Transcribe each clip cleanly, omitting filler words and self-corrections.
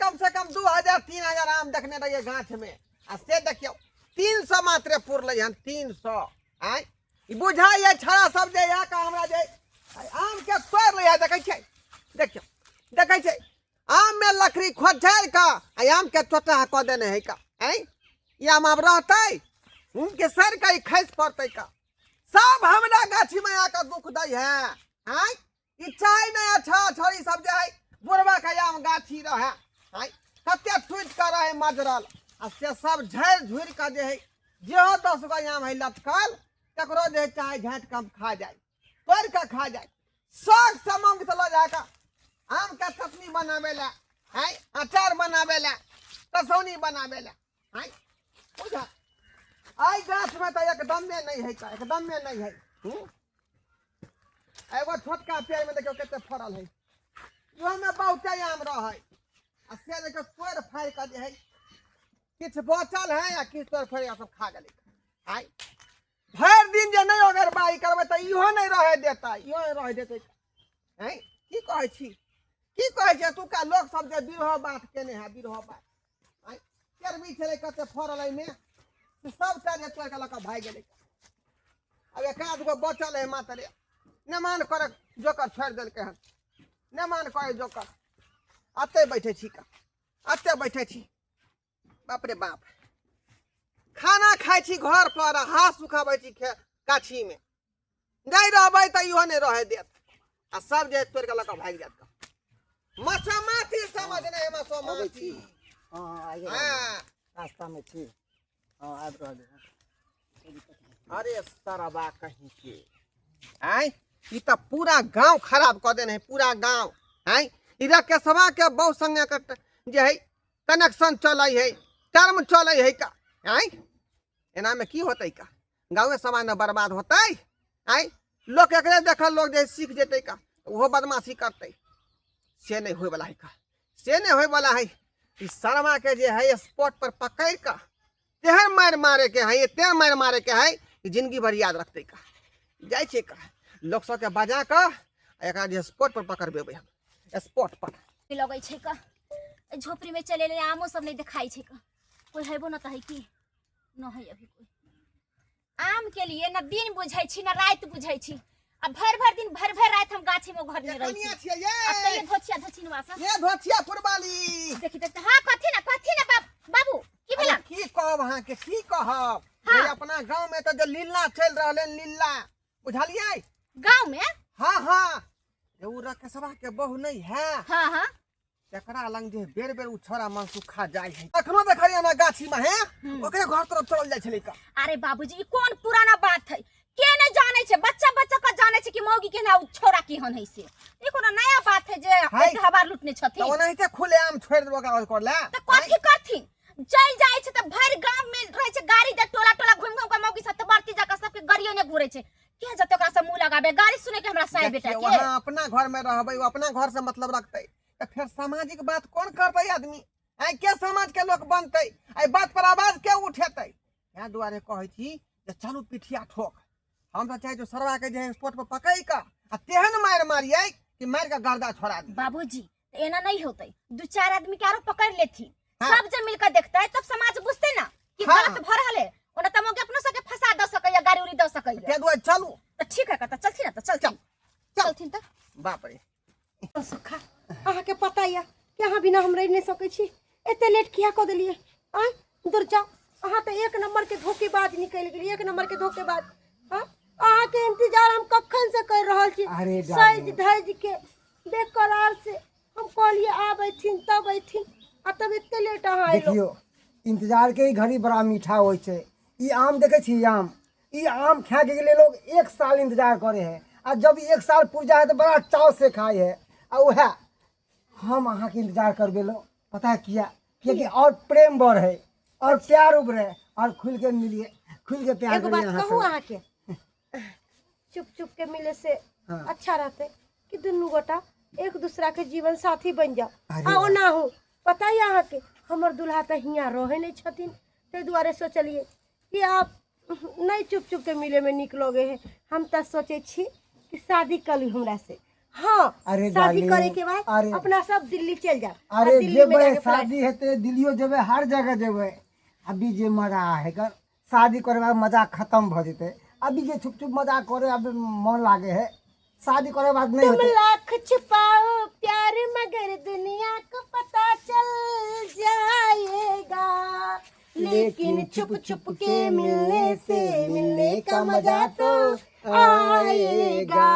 कम से कम 2000 3000 आम देखने रहिए गाछ में, आ से देखियो 300 मात्रे पुरलै हन, 300। आँय ई बुझाइए छड़ा सब जे यहाँ का हमरा जे आम के तोड़ि लै है। देखै छियै, देखियौ, देखै छियै आम में लकड़ी खोझारि कऽ आ आम के चोटा कऽ देने है का। आँय ई आम आब रहतै के सड़ि कऽ ई खसि पड़तै का। सब हमरा गाछी में आके दुख दै है। आँय ई चाय नहि अच्छा छड़ी सब जे है बुढ़वा के आम गाछी रहे, आँय कते टूटि कऽ रहे मजरल, आ से सब झड़ि झुरि कऽ जे है जेहो 10 गो आम है लटकल तकरो जे है चाहे झाँटि कऽ हम खा जाय, तोड़ि कऽ खा जाय। शौक से मंग से लऽ जा कऽ आम के चटनी बनाबै लए, आँय अचार बनाबै लए, कसौनी बनाबै लए। आँय बुझा एहि गाछमे तऽ एकदमे नहि है, एकदमे नहि है। एगो छोटका पेड़मे देखियौ कते फड़ल है, इहोमे बहुते आम रहै, आ से देखियौ तोड़ि फाड़ि कऽ जे है किछु बचल है आ किछु तोड़ि फाड़ि कऽ सब खा गेलै। आइ भरि दिन जे नहि ओगरबाही करबै तऽ इहो नहि रहै देतै, इहो नहि रहै देतै। आँय की कहै छी, की कहै छी? एतुका लोक सब जे बिरहो बात केने है, बिरहो बात। आँय केरबी छलै कते फड़ल एहिमे, से सबटा जे तोड़ि कऽ लऽ कऽ भागि गेलै। आब एक आध गो बचल है मात्र, नेमान करे जोकर छोड़ि देलकै हन, नेमान करे जोकर। एते बैठे छी का, एते बैठे छी। बाप रे बाप, खाना खाइ छी घर पर आ हाथ सुखाबै छी गाछीमे। नहि रहबै तऽ इहो नहि रहै देत, आ सब जे तोड़ि कऽ लऽ कऽ भागि जायत। मसोमाती समझ नहि है, मसोमाती। हँ हँ, आबि रहल। हँ। रास्तामे छी। हँ, आबि रहल हँ। अरे सरबा कहीं के, आँय ई तऽ पूरा गांव खराब कऽ देने है, पूरा गांव। आँय ई राकेशवा के बहु संगे के जे है कनेक्शन चलै है, टर्म चलै है का। आँय एनामे की होतै का, गाँवे समाज ने बर्बाद होतै। आँय लोक एकरे देखल लोक जे सीख जेतै का, ओहो बदमाशी करतै। से नहि होइवला है का, से नहि होइवला है। ई शर्मा के जे है स्पॉट पर पकड़ कऽ तेहन मारि मारे के है, तेहन मारि मारे के है कि जिंदगी भर याद रखतै का। जाइ छियै का लोक सबके बजा कऽ आ एकरा जे स्पॉट पर पकड़बेबै हम, स्पॉट पर। लगै छै का एहि झोपड़ी में चले ले, आमो सब नहीं देखाई छै का, कोई हेबो न त है की न है अभी कोई। आम के लिए न दिन बुझै छी न राति बुझै छी, आ भरि भरि दिन भरि भरि राति हम गाछी में घर में रहै कनिया छी। छियै ये। आ तैयो धोछिया धोछिनवा सब। ये धोछिया पुरबाली। देखी देखी, हाँ कथी ना, कथी ना बाबू, बाबू की अरे भेला? की कहब अहाँके, की कहब? हाँ। ये अपना गांव में तऽ जे लीला चलि रहल है, लीला बुझलियै? गांव में? हाँ हाँ, ये उ रकेशवा के बहू नहीं है? हाँ हाँ। तकरा लंग जे बेर बेर उ छोरा मनसुखा जाइ है, अखनो देखलियै ना गाछी में है, ओकरे घर तरफ चलल जाइ छलै का। अरे बाबूजी ई कोन पुराना बात है, के नहीं जाने छे, बच्चा बच्चा का जाने छे कि मौगी के ना उ छोरा केहन है से। ई कोनो नया बात है जे है। एते हवा लूटने छथिन। तऽ ओनाहिते खुले आम छोड़ि देबो ओकरा कर ले। त कथी करथिन, चल जाय छे त भरि गांव में रहे छे गाड़ी दे, टोला टोला घुम घुम के मौगी सब त बढ़ती जाके सबके गाड़ियो ने घुरे छे, के जते ओकरा से मुंह लगाबे, गाड़ी सुने के हमरा साय बेटा देखियौ, के। अहाँ अपना घर में रहबै, ओ अपना घर से मतलब रखतै तऽ फेर सामाजिक बात कोन करतै आदमी? आइ के समाज के लोक बनतै? एहि बात पर आवाज के उठेतै? इएह दुआरे कहै छी जे चलू पिठिया ठोक। हम तऽ चाहै छी सरवा के जे स्पॉट पर पकड़ि कऽ आ तेहन मारि मारियै कि मारि कऽ गर्दा छोड़ा दी। बाबूजी तऽ एना नहीं होतै, दू चार आदमी के आरो पकड़ लेथिन, हाँ। सब जे मिलकर देखतै तब समाज बुझतै ना कि हाँ। गलत भ रहल है। ओना तऽ मौगी अपनो सबके फंसा दऽ सकैया, गाड़ी उड़ी दऽ सकैया। ताहि दुआरे चलू। तऽ ठीक है, तऽ चलथिन ना, तऽ चलथिन। चल। चलथिन तऽ। बाप रे। सुखा, अहाँके पता यऽ कि अहाँ बिना हम रहि नहि सकै छी, एते लेट किया कऽ देलियै? आँय दूर जाउ, अहाँ तऽ एक नम्बरके धोखेबाज निकलि गेलियै, एक नम्बरके धोखेबाज। हँ, अहाँके इंतजार हम कखन से करि रहल छी। अरे सजि धजि के बेकरार से हम कहलियै आब अयथिन तब अयथिन, आ तब एते लेट अहाँ अयलहुँ। देखियौ, इंतजार के ही घड़ी बड़ा मीठा होइ छै। ई आम देखै छी, आम, ई आम खाए के लिए लोग एक साल इंतजार करे है, आ जब एक साल पुर जाए तो बड़ा चाव से खाए है। आ वह हम अहाँ के इंतजार करबे लो, पता है किया? कियाकि और प्रेम बढ़ है और प्यार उभरे और खुल के मिलिए, खुल के प्यार एगो करिए बात अहाँ कहूँ से। अहाँके, चुप चुप के मिले से हाँ। अच्छा रहते कि दुनू गोटा एक दूसरा के जीवन साथी बन जाओ। अरे आ वाह। ओना हो पता है अहाँके, हमर दूल्हा तऽ हियाँ रहै नहि छथिन, ताहि दुआरे सोचलियै कि आप नहि चुप चुप के मिले में नीक लगे है। हम तऽ सोचै छी कि शादी कर ली हमरा से, हाँ। अरे शादी डार्लिंग, करे के बाद अरे अपना सब दिल्ली चल जा। अरे दिल्ली में जेबै जाके फ्लाइट शादी हेतै, दिल्लियो जेबै, हर जगह जेबै। अभी जे मजा है कर, शादी करे बाद मजा खत्म भ जेतै। अभी जे छुप छुप मजा करे अभी मन लागे है, शादी करे बाद नहीं तुम होते। लाख छुपाओ प्यार मगर दुनिया को पता चल जाएगा, लेकिन छुप छुप के मिलने से मिलने का मजा तो आएगा,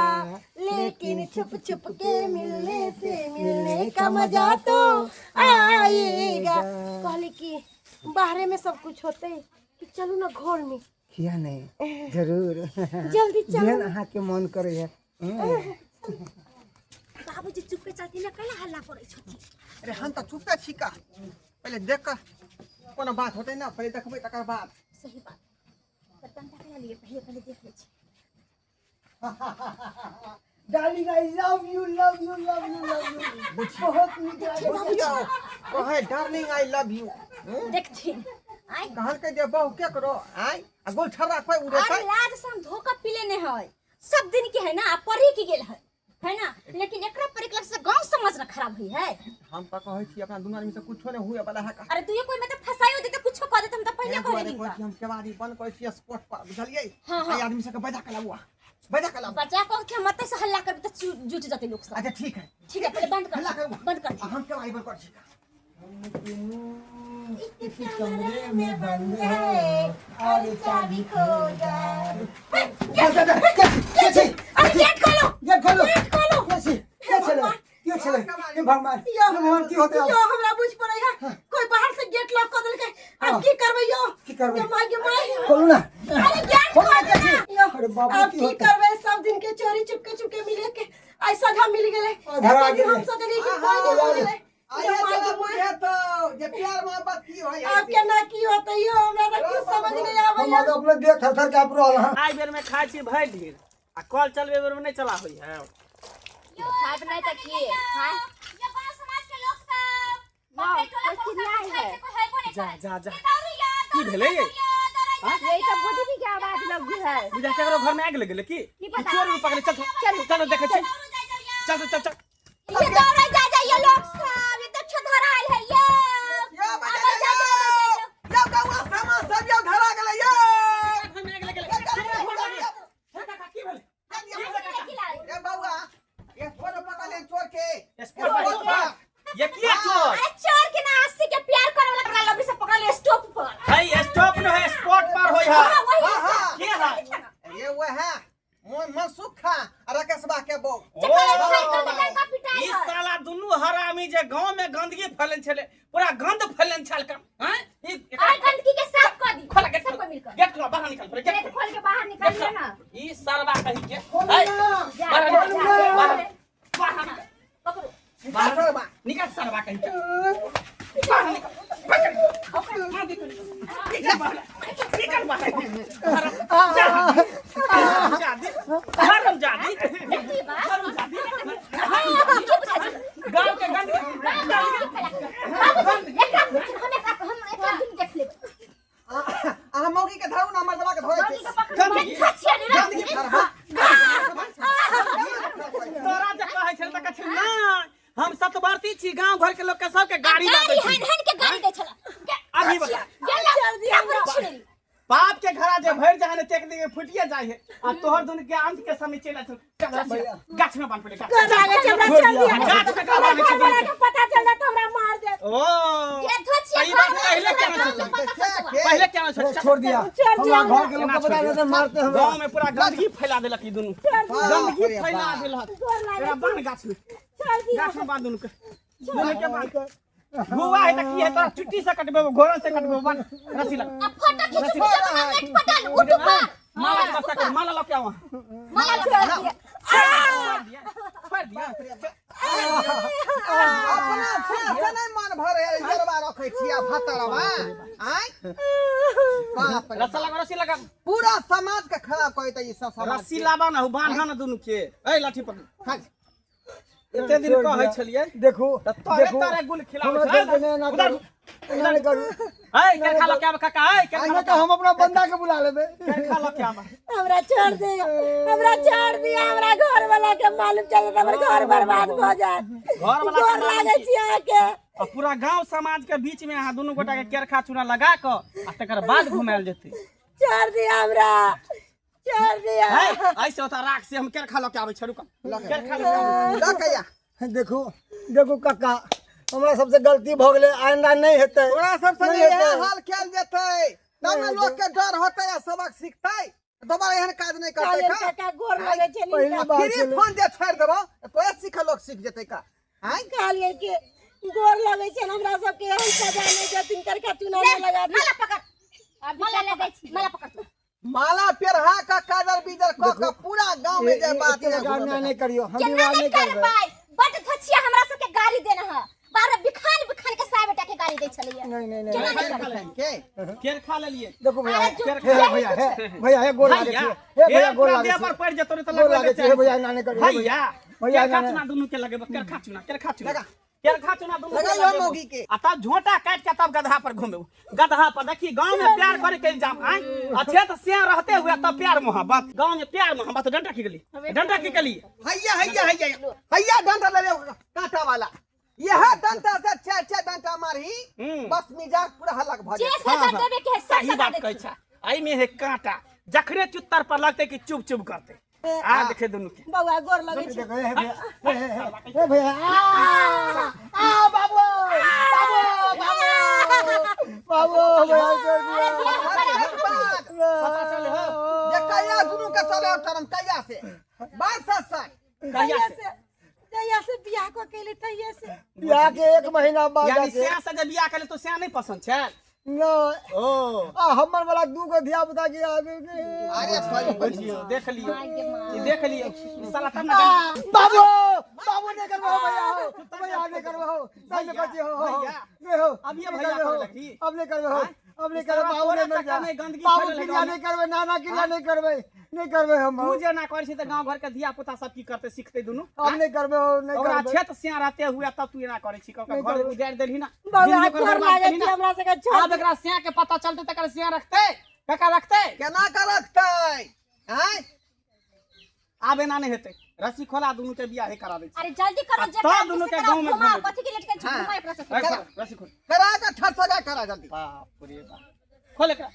लेकिन छुप छुप के मिलने से मिलने का मजा तो आएगा। कहले कि बाहरे में सब कुछ होते कि चलू ना घर में। किया नहीं, जरूर। जल्दी चलू। जेहन अहाँ के मन करे है। बाबूजी चुपके चलती ना, कैला हल्ला करै छथिन? अरे हम तऽ चुपे छी का, पहिले देख कऽ कोनो बात होतै ना, पहिले देखबै तकर बाद। सही बात पर तनका कैला लिए, पहिले पहिले देख लै छी। Darling I love you, love you, love you, love you. बहुत नीक लागै। बुझियौ कहै डार्लिंग I love you. देखथिन आइ। कहलकै जे बहु केकरो आइ आ गोल छर्रा कोइ अरे उड़ेतै। लाज से हम धोखा पी लेने है सब दिन के है ना, आ पढ़ी के गेल है, है ना, लेकिन एकरा पढ़े के से गांव समाज ना खराब हुई है। हम तऽ कहै छी अपना दुनू आदमी से कुछो नहि हुए वाला है। अरे तू कोई में तो फसाइयो देते, कुछो कह देते, हम तो पहले एहि कह दुआरे देली। कहै छी हम केवाड़ी बंद करै छी स्पॉट पर, बुझलियै? हाँ, हाँ। एहि आदमी सबके बजा के लाबू, बजा के लाबू। बचा को के मत से हल्ला करबे तो जुट जते लोग सब। अच्छा ठीक है। ठीक है, पहले बंद कर, हल्ला करू। बंद कर। आ हम केवाड़ी बंद करै छी। इस कमरे में बंद है और चाबी खो जाए। अरे गेट खोलो। गेट खोलो। गेट खोलो। के छी? के छलै? के छलै? हे भगवान, यो। हे भगवान, की होतै आब? यो हमरा बुझ पड़ै है कोई बाहर से गेट लॉक कर देलकै। आब हाँ। की करबै यो? की करबै? गे माय, गे माय। खोलू ना। अरे गेट खोलू ना, खोल के छी? यो। अरे बाप रे, आब की की होतै? करबै? सब दिन के चोरी चुपके चुपके मिले के आइ सझा मिल गेलै। धरा एते दिन हम गेलै। सोचलियै कि कोई नहीं बुझलै। आइए यो माय, जरा गे माय। बुझेतौ जे प्यार मोहब्बत की होइ है। आब केना की होतै यो, हमरा तऽ कुछ समझ नहीं आबैया। हम अपने देह थर थर काँप रहल हँ। आइ बेर में खाइ छी भरि दिन आ कल चलबे बेर में नहीं चला होइ है। खाब नहीं त की हां ये गांव समाज के लोग सब बाप रे, कोई चिल्लाए है। जा जा जा, की भेलै ये? यही तो बुद्धि के आवाज लगी है। बुझा केकरो घर में आगि लग गेलै की? की पता? चोर उर पकड़े। चल चल चल, देखै छी। चल चल चल। ये दौड़े जा जा ये लोग सब, ये तो धराल है ये। यो बजा जा यो, यो गौआ समाज सब यो धरा गेलै यो। घर में आगि लग गेलै। यो, काका, की भेलै? ए बौआ, ये चोर पकड़ले, चोर के स्पॉट पर ये किया चोर? अरे चोर के ना, अस्सी के प्यार करे वाला करा लबी से पकड़ ले स्टॉप पर। है स्टॉप न है, स्पॉट पर होय है। हां वही। हाँ, हाँ। के है? ये वो है मोन मनसुख खा आ राकेशबा के बहू। चकला खाई कर डंका पिटाई ई है। साला दुनू हरामी जे गांव में गंदगी फैलन छले, पूरा गंद फैलन छल कम हैं ई। और गंदगी के साफ कर दी। खोला गेट। सबको मिलकर गेट खोला, बाहर निकाल, पहले गेट गेट खोल के बाहर निकाल लिया ना। ई सालबा कही के खोलू है, ना। जा बाहर जा, निकाल, जा, बाहर जा। बाहर निकाल। पकड़ो। बाहर छोड़बा। निकाल सालबा कही के, बाहर निकाल, पकड़, मार दे तू। निकाल बाहर, निकाल बाहर। जा जादी, हराम जादी, देखी बा हराम जादी। की बुझा छी? गांव के गंदगी। बाबूजी, एकरा पूछिन, हम एकरा हम एकरा दिन देख लेब। अहाँ मौगी के धरू ना, मर्दबा के धरे मौगी छै। के पकड़ के छछिया रे। गंदगी फरहा। तोरा जे कहै छल त कहै ना, हम सतवर्ती छी, गांव घर के लोग के सबके गाड़ी दऽ दै गाड़ी छी। हन हन के गाड़ी दै छला। अभी बता। गेला क्या पूछिन? बाप के घरा जे भरि जाए ने तेक दिन फुटिए जाए है आ तोहर दुन के अंत के समय चलि आयल छल। गाछ में बांध पड़े, गाछ गोर लागै छै, हमरा छोड़ दिया। गाछ में का हमरा बांधै छै घर वाला दुनू के? के पता चल जात हमरा मार देत। ओ ये धोछिया ई बात पहिले केना सोचल? पहिले केना सोचल? छोड़ दिया। छोड़ दिया। हमरा घर के लोग के बता देते, मारते हमरा। गांव में पूरा गंदगी फैला देलक ई दुनू, गंदगी फैला देलक। गोर लागै एकरा बांध गाछ में, छोड़ दिया। गाछ में बांध दुनू के, दुनू के बांध। बुआ है त की है, तोरा चुट्टी से कटबे, घोड़ा से कटबे, बांध रस्सी लगा। अब फोटो खींचू, वीडियो बना, नेट पर डाल, यूट्यूब पर। माला के व्यवस्था कर, माला लऽ के आवा। माला लगा दिया। छोड़ दिया। अपना से नहीं मन भरे जरबा रखै छी आ भतरवा आय बाप रे। रस्सा लगा, रस्सी लगा। पूरा समाज के खराब करै ई सब समाज। रस्सी लाबा ना, बांध ना दुनू के। ए लाठी पकड़। खाली। एते दिन छोड़ कहै दिया। छलियै देखू तऽ तोरे देखू तोरे गुल खिलाबै हमरा छलै। देख के ना उधर करू। एना नहि करू। ए केरखा लऽ के आब काका, ए केरखा नहि लऽ तऽ हम अपना बंदा के बुला लेबै। केरखा लऽ के आब। हमरा छोड़ दे, हमरा छोड़ दिया, हमरा घर वाला के मालूम चल जायत, हमर घर बर्बाद भऽ जायत। घरवला के गोर मालूम लागै की? छी अहाँके। आ पूरा गांव समाज के बीच में अहाँ दुनू गोटा के केरखा चूना लगा कऽ आ तकर बाद घुमायल जेतै। छोड़ दिया हमरा, छोड़ दिया। है ऐसे ओतऽ राख से हम केरखा लऽ के आबै छी, रुक, केरखा लऽ के आबै छी। लऽ के आ। देखू देखू कक्का, हमरा सबसे गलती भऽ गेलै, आइंदा नहि हेतै। तोरा सब संगे नहि इएह हेतै। हाल कयल जेतै तब ने लोक के डर होतै आ सबक सिखतै, दोबारा एहन काज नहि करतै। कहलियै का काका गोर लगै छै। पहिली बार फ्री छलै। फोन जे छोड़ि देबौ तोरे सीख लोक सीख जेतै का? आँय, कहलियै कि गोर लगै छै, हमरा सबके एहन सजा नहि देथिन, करका चूना नहि लगा माला पकड़, माला पकड़, माला पकड़ तू। माला पेरहा का काजर बीजर कऽ के पूरा गाँव में जे बात एते बड़का अन्याय नहि करियौ, हम केना विवाह नहि नहि करबै। करबै? बड धछिया हमरा सबके गाली देने ह, बारह बिखान बिखान के साय बेटा के गाली दै छलैया। नहीं नहीं नहीं। केना नहि करबै? के केरखा लेलिए। देखू भैया, अरे जो- हे हे भैया, हे भैया, हे गोर लागै भैया, छी, हे भैया, गोर पूरा लागै देह छी। पर पड़ि जेतौ, नहि तऽ गोर लगबै लागै छी, हे भैया, एना नहि करियौ, हे भैया। भैया, केरखा एना चूना दुनू के लगेबै, केरखा चूना, केरखा चूना, लगा। केरखा चूना दुनू के लगाइयो लगेबै। मौगी के। आ तब झोंटा काटि के तब गदहा पर घुमेबो, गदहा पर। देखी, गांव में प्यार करे के इल्जाम आय अच्छे तो से रहते हुए तब प्यार मोहब्बत, गांव में प्यार मोहब्बत। डंडा की गेली, डंडा की गेली? हैया हैया हैया हैया, डंडा ले ले कांटा वाला, यह डंडा से चार चार डंडा मारही। बस मिजाज पूरा हलक भऽ जे जेतै। सजा देबे के है सब सही सजा बात कहै देथिन। छै, एहिमे है कांटा, जखने चुत्तर पर लगतै कि चुप चुप करतै। आ देखे दुनू के। बौआ, गोर लगै छै। देखो, हे भैया, हे हे हे हे भैया, आ आ बाबू बाबू बाबू बाबू, भैया छोड़ दिया। अरे बात पता चले हो जे कहिया दुनू के चले तरम, कहिया से बात सच सच? कहिया से? जहिया से बियाह कऽ के एलै तहिया से। बियाह के एक महीना बाद यानी जाके। स्या से जे बियाह केले तो स्या नहीं पसंद छै? नहि। ओ आ हमर वाला दू गो धिया पुता के आबे ने। अरे सॉरी। बुझियो, देख लियो, ई देख लियो, ई साला तब ना बाबू बाबू, नहीं करबो हो भैया, हो भैया, नहीं करबो हो, सही में कहती हो हो। भैया। नहीं हो। अब ये नहीं भैया करबो हो। करे लगी। अब नहीं करबो हो, अब नहीं करबो। साला बाबू तोरे नहीं मर चक्कर जा में गंदगी बाबू फैले क्रिया गाँव नहीं करबे, नाना क्रिया नहीं करबे, नहीं करबे हम। तू जे ना करै छी तऽ गांव घर के धिया पुता सब की करते, सिखते दुनू? अब नहीं करबे हो, नहीं ओकरा करबे। छेत सिया रहते हुए तब तू एना करै छी, ओकरा नहीं घर करबै। उजाड़ि देलही ना, बौआ, जिंदगी ओकर गोर बर्बाद लागै केलही छी ना। हमरा सबके छोड़। आब एकरा सिया के पता चलते तकर सिया रखते, कका रखते? केना के रखतै? आँय, आब एना नहि हेतै, रस्सी खोला, दुनू के बियाहे करा दै छी। अरे जल्दी करो। आ जे तब काम दुनू से के कराओ, गाँव में घुमाओ, घुमेबै। कथी के लटकल छै? हाँ। घुमाओ एकरा सबके। ए, खोल, रस्सी खोल। करा के ठसगा करा जल्दी। बाप रे बाप, खोल एकरा।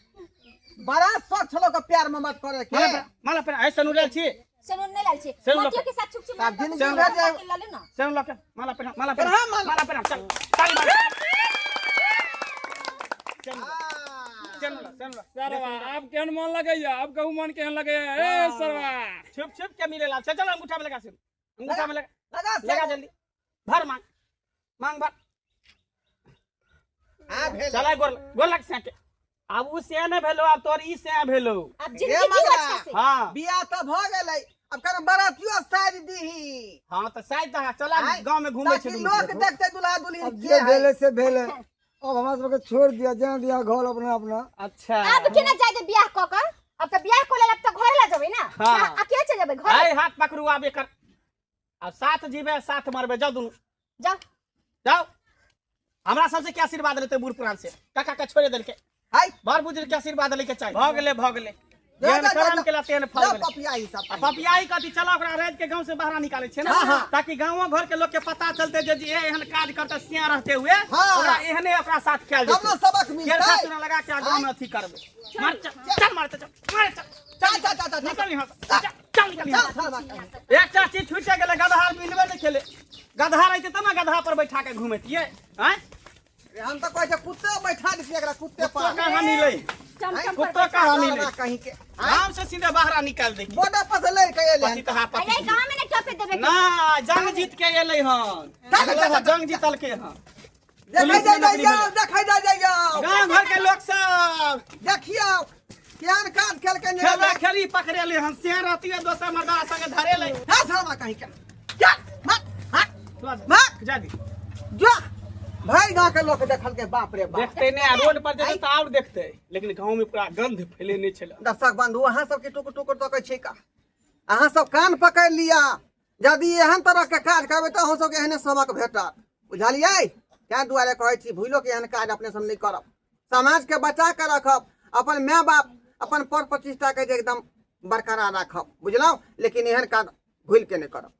बड़ा शौक छलो के प्यार मोहब्बत करे के। माला पहिरा, माला पहिरा। ऐसे नुरल छी। सेनुर नहि लाल छी। सेनुर मटियो के साथ छुक छुक आब जिंदगी भर जाए। लऽ ले ना। सेनु लऽ के माला पहिरा, माला पहिरा। पहिरा माला। माला पहिरा, चल ताली मार। सेनु लऽ, सेनु लऽ, सेनु लऽ। सरवा, आब केहन मन लगैया? आब कहू, मन केहन लगैया? ए सरवा, छुप छुप के मिले ला। चल चल, अंगूठा में लगा, सेनु अंगूठा में लगा। लगा, लगा जल्दी, भर मांग, मांग भर। हां, भेल। चला, गोर गोर लग से के। आब उ से नहि भेलो, आब तोर ई से भेलो। आब जिंदगी जीव मगरा। अच्छा से। हाँ। बियाह तऽ भऽ गेलै, अब कन बरातियो साज दीही। हाँ तऽ शायद तऽ चला। आँय, गाँव में घूमे छै ताकि दुनू। लोक देखते दुल्हा दुल्हिन अब के जे है। भेलै से भेलै, अब हमरा सबके छोड़ दिया, जाए दिया घर अपना अपना। अच्छा। आब केना जाय दे बियाह कऽ कऽ? अब तऽ बियाह कऽ लेल, अब तऽ घरे ला जेबै ना। हाँ। अकेले चलि जेबै घर? आइ हाथ पकड़ू, आब एकर आब साथ जीबे साथ मरबे। जाओ दुनू। जाओ। जाओ। हमरा सबसे क्या आशीर्वाद लेते बूढ़ पुरान से? काका के छोड़े देलके। हाय। बड़ बुजुर्ग के आशीर्वाद लेके चाही। भऽ गेलै, भऽ गेलै। जा, जेहन जा, जा, करम जा। केला तेहन फल जा, गेलै। पपिया ई सब। आ पपियाई कथी, चला ओकरा राति के गांव से बाहर निकाले छै ना। हाँ, हाँ। ताकि गांवो घर के लोग के पता चलते जे जे एहन काज करते सिया रहते हुए, हाँ। ओकरा एहने ओकरा साथ खेल तब ने जेतै। सबक मिलतै। केरखा चूना लगा के आ गांव में अथी करबै। मार चल चल, मार चल, मार चल। चल चल चल चल। निकल यहाँ से, चल चल, निकल यहाँ चल से। चल बात। एकटा चीज छूटे गेलै, गदहा मिलबे नहि खेले। गदहा रहते तब ने गदहा पर बैठा के घुमैतियै। आँय, हम तऽ कहै छै कुत्ते बैठा दितियै एकरा, कुत्ते कुत्तो पर। कहाँ मिलै? चमचम पर। कुत्तो कहाँ मिलै? कहीं के गाँव से सीधे बाहर निकाल दे। बॉर्डर पर से लड़ के एलै पति तहा अरे पति गाँव में ने टपे देबे के। ना जंग जीत के एलै हन। चल, चल, चल। जंग जीतलके हन। देखै पुलिस जाय में नौकरी जाओ, देखै जाय जाय जाओ। गाँव घर के लोग सब देखियौ केहन काज केलकै ने। खेला खेली पकड़ेले हन, से रहती है दोसर मर्दा संगे धरेले। हाँ शर्मा कहीं के, चल मत हट मत। जा दी। जो भाई, गांव के लोग देखल के बाप रे बाप। देखते नहीं, आ रोड पर जेतै तऽ आओर देखते, लेकिन गाँव में पूरा गंध फैलेने छलै। दर्शक बंधु, अहाँ सबके टुकुर टुकुर तकै छै का? अहाँ सब कान पकड़ि लिअ, यदि एहन तरह के काज करबै तऽ अहूँ सबके एहने सबक भेटत, बुझलियै? ताहि दुआरे कहै छी भूलो के एहन काज अपने सब नहि करब। समाजके बचा के रखब, अपन माय बाप अपन पर प्रतिष्ठाके जे एकदम बरकरार राखब, बुझलहुँ? लेकिन एहन काज भूलि के नहि करब।